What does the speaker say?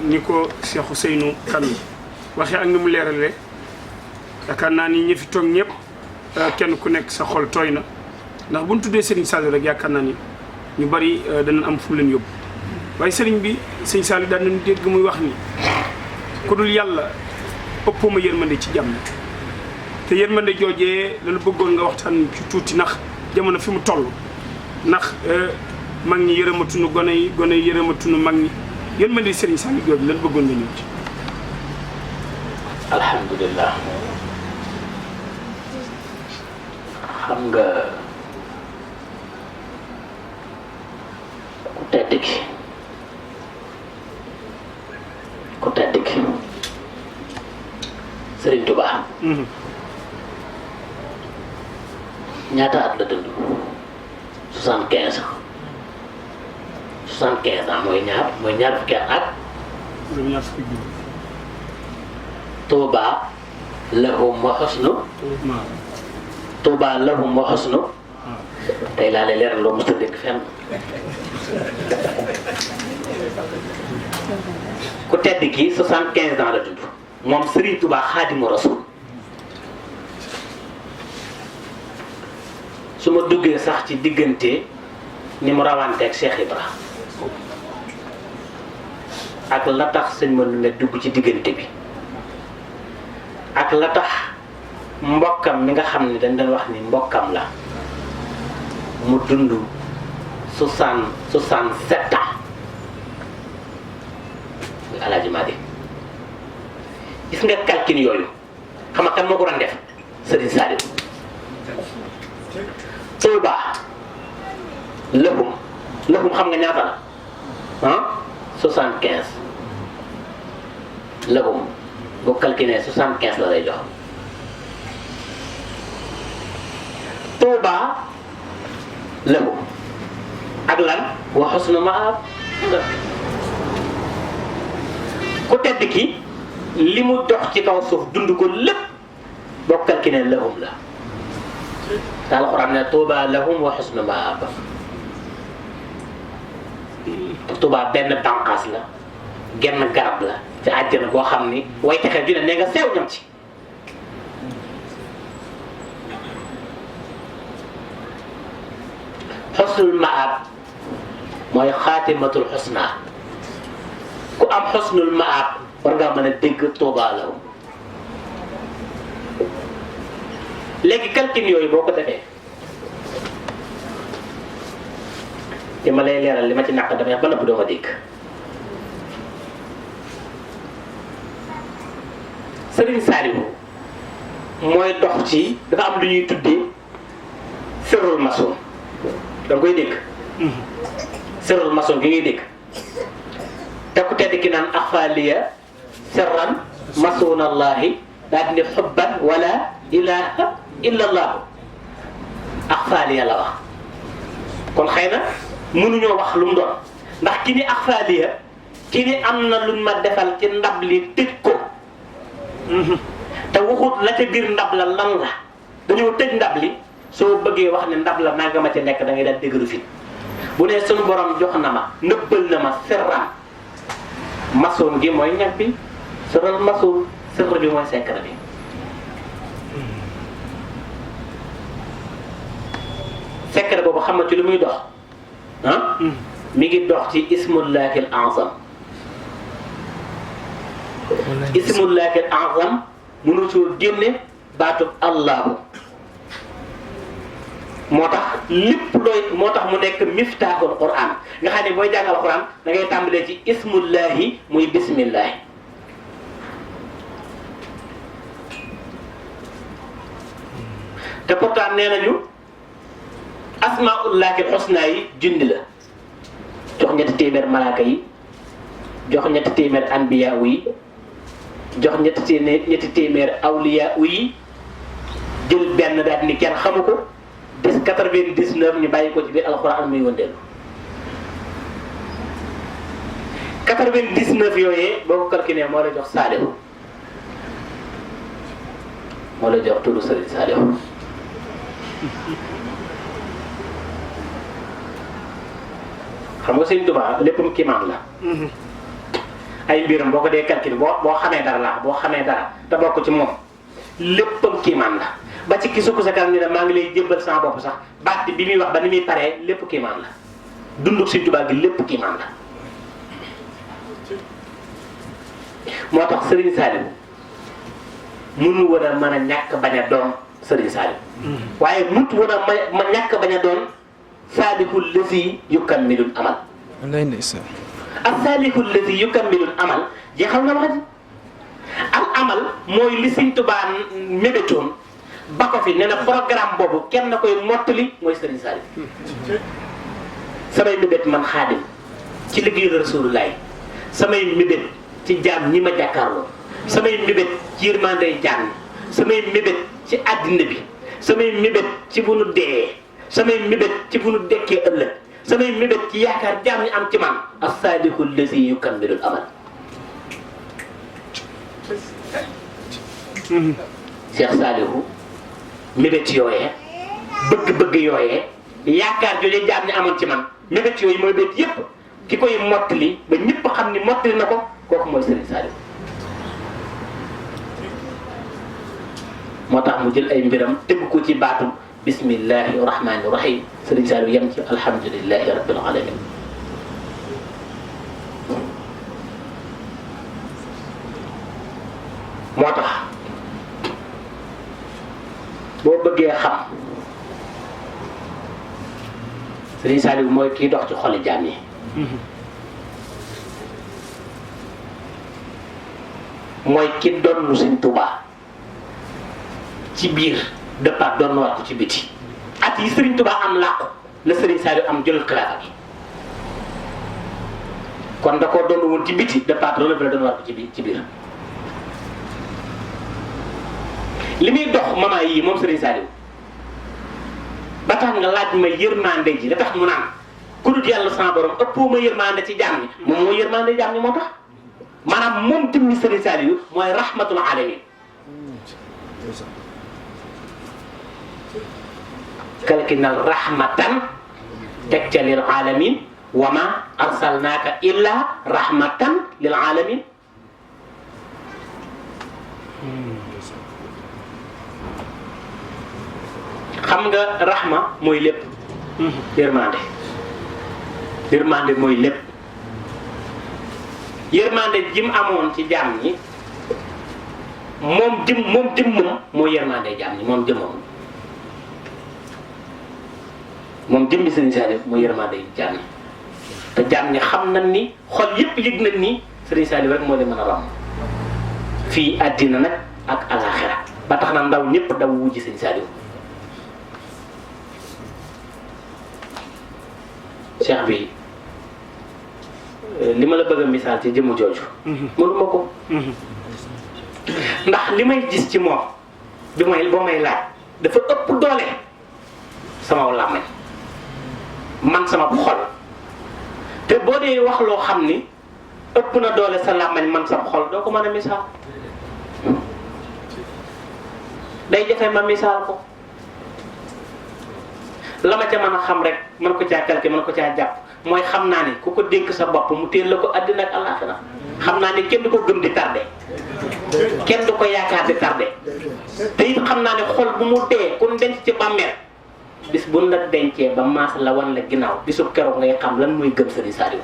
ni ko Cheikh Ousseynou Kane waxee ak ni mu leeralee yaakaar naa ni ñi fi toog ñëpp kenn ku nekk sa xol tooy na ndax bu ñu tuddee Serigne Saliou rek yaakaar naa ni ñu bari danañ am fu leen yóbbu waaye Serigne bi Serigne Saliou daan nañu dégg muy wax ni ku dul yàlla ëppoo ma yërmande ci jàmm te yërmande joojee lañu bëggoon nga waxtaan ci tuuti ndax jamono fi mu toll ndax mag ñi yërëmatunu gone yi yërëmatunu mag ñi yërmande Serigne Saliou jooju lañu bëggoon nga ñëw ci. alhamdulilah xam nga ku tedd ki Serigne Touba ñaata at la dund 75 ans mooy ñaar fukki at Touba lahum wa husnu Touba lahum wa husnu tey laa lay leeral loo mos a dégg fenn ku tedd ki 75 ans la dund moom Serigne Touba Xaadimu Rasuul su ma duggee sax ci diggante ni mu rawanteeg Cheikh Ibra ak la tax sëñ ma ne dugg ci diggante bi ak la tax mbokkam mi nga xam ne dañ doon wax ni mbokkam la mu dund 67 ans muy Alaaji Madi gis nga calcul yooyu xam nga kan moo ko doon def Serigne Saliou Touba lëfum xam nga ñaata la 75 lëfum boo calculé 75 la lay jox Touba lëfum ak lan wa husnu maab ku tedd ki li mu dox ci kaw suuf dund ko lépp boo calculé lëfum la daal Alxuraan ne Touba lahum wa husnu maab Touba benn bànqaas la genn garab la ci àjjana boo xam ni way texe ju ne ne nga seew ñam ci husnul maab mooy xaatimatul husna ku am husnul maab war ngaa mën a dégg Touba lahum léegi calcul yooyu boo ko defee te ma lay leeral li ma ci naq damay wax ba nëpp doo ma dégg Serigne Saliou mooy dox ci dafa am lu ñuy tuddee sirrul maçon da nga koy dégg sirrul maçon gi ngay dégg te ku tedd ki naan axfaaliya sirran masonallahi daal di ne xubban wala ilaha illa allah axfaaliya la wax kon xëy na mënuñoo wax lu mu doon ndax ki ni axfaaliya ki ni am na luñ ma defal ci ndab li tëj ko te waxut la ca biir ndab la lan la dañoo tëj ndab li soo bëggee wax ne ndab la nanga ma ci nekk da ngay daal dëgëru fit bu ne suñu borom jox na ma nëbbal na ma sirra maçon gi mooy ñag bi sirral maçon sirra bi mooy secret bi secret boobu xam nga ci lu muy dox mi ngi dox ci ismullahil azam ismullahil azam mënu soo génne baatub allahu moo tax lépp looy moo tax mu nekk miftaaxul quran nga xam ne booy jàngal quran da ngay tàmbalee ci ismullahi muy bismillahi te pourtant nee nañu asmaullahil husna yi junni la jox ñetti téeméer malaaka yi jox ñetti téeméer anbiya yi jox ñetti téeméer awliya yi jël benn daal ni kenn xamu ko des 99 ñu bàyyi ko ci biir alxuraan muy wëndeelu 99 yooyee boo ko calculé moo la jox Saliou moo la jox turu Serigne Saliou xam nga Serigne Touba léppam kiimaan la ay mbiram boo ko dee calcul boo xamee dara la boo xamee dara te bokk ci moom léppam kiimaan la ba ci ki sukk sa kanam ni ne maa ngi lay jébbal sama bopp sax baat bi muy wax ba ni muy paree lépp kiimaan la dunduk Sëriñ Tuubaa gi lépp kiimaan la moo tax Serigne Saliou mënu war a mën a ñàkk bañ a doon Serigne Saliou waaye mut war a ma ñàkk bañ a doon saalihul lazi yukammilul amal wallaay ndeysaan ak saalihul lazi yukammilul amal jeexal na wax ji al amal mooy li Sëriñ Tuubaa mébétoon ba ko fi ne na programme boobu kenn na koy mottali mooy Serigne Saliou samay mébét man xaadim ci liggéey Rasulullaay samay mébét ci jaam ñi ma jàkkaarloo samay mébét ci yërmandey jaam ñi samay mébét ci àddina bi samay mébét ci bu nu dee samay mébét ci bu nu dekkee ëllëg samay mébét ci yaakaar jaam ñi am ci man as-saadiqu allazi yukammilul amal Cheikh Saliou mébét yooyee bëgg-bëgg yooyee yaakaar jooju jaam ñi amoon ci man mébét yooyu mooy mébét yépp ki koy mottali ba ñëpp xam ni mottali na ko kooku mooy Serigne Saliou moo tax mu jël ay mbiram tëgg ko ci baatu bismillahi rahmani rahim Serigne Saliou yem ci alhamdulillahi rabbil alamin moo tax boo bëggee xam Serigne Saliou mooy kii dox ci xoli jaam yi mooy ki doon Sëriñ Tuubaa ci biir départ doon war ko ci biti at yi Sëriñ Tuubaa am làqu la Serigne Saliou am jëlal xilaafa gi kon da koo doon woon ci biti départ loolu la doon war ko ci biir li muy dox mama yii moom Serigne Saliou ba tax nga laaj ma yërmande ji da tax mu naan ku dul yàlla sama borom ëppoo ma yërmande ci jaam ñi moom mooy yërmande jaam ñi moo tax maanaam moom tamit Serigne Saliou mooy rahmatul alamin kalkinal rahmatan teg ca lil alamin wa ma arsalnaaka illa rahmatan lil alamin xam nga rahma mooy lépp yërmande mooy lépp yërmande jim amoon ci jaam ñi moom jëmmam mooy yërmande jaam ñi moom jëmmam moom jëmmi Serigne Saliou mooy yërmande jaam ñi te jaam ñi xam nañ ni xol yëpp yëg nañ ni Serigne Saliou rek moo leen mën a ram fii àddina nag ak alaxira ba tax na ndaw ñëpp daw wujji Serigne Saliou cheikh bi li ma la bëgg a misaal ci jëmm jooju mënuma ko ndax li may gis ci moom boo may laaj dafa ëpp doole sama làmmiñ man sama xol te boo dee wax loo xam ni ëpp na doole sa làmmiñ man sama xol doo ko mën a misaal day jafe ma misaal ko la ma ca mën a xam rek mën ko caa calquer mën ko caa jàpp mooy xam naa ni ku ko dénk sa bopp mu téel la ko àddina ak àllaaxira xam naa ni kenn du ko gëm di tardé kenn du ko yaakaar di tardé te it xam naa ne xol bu mu dee ku denc ci bàmmeel bis bu la dencee ba maas la wan la ginnaaw bisu keroog ngay xam lan muy gëm Serigne Saliou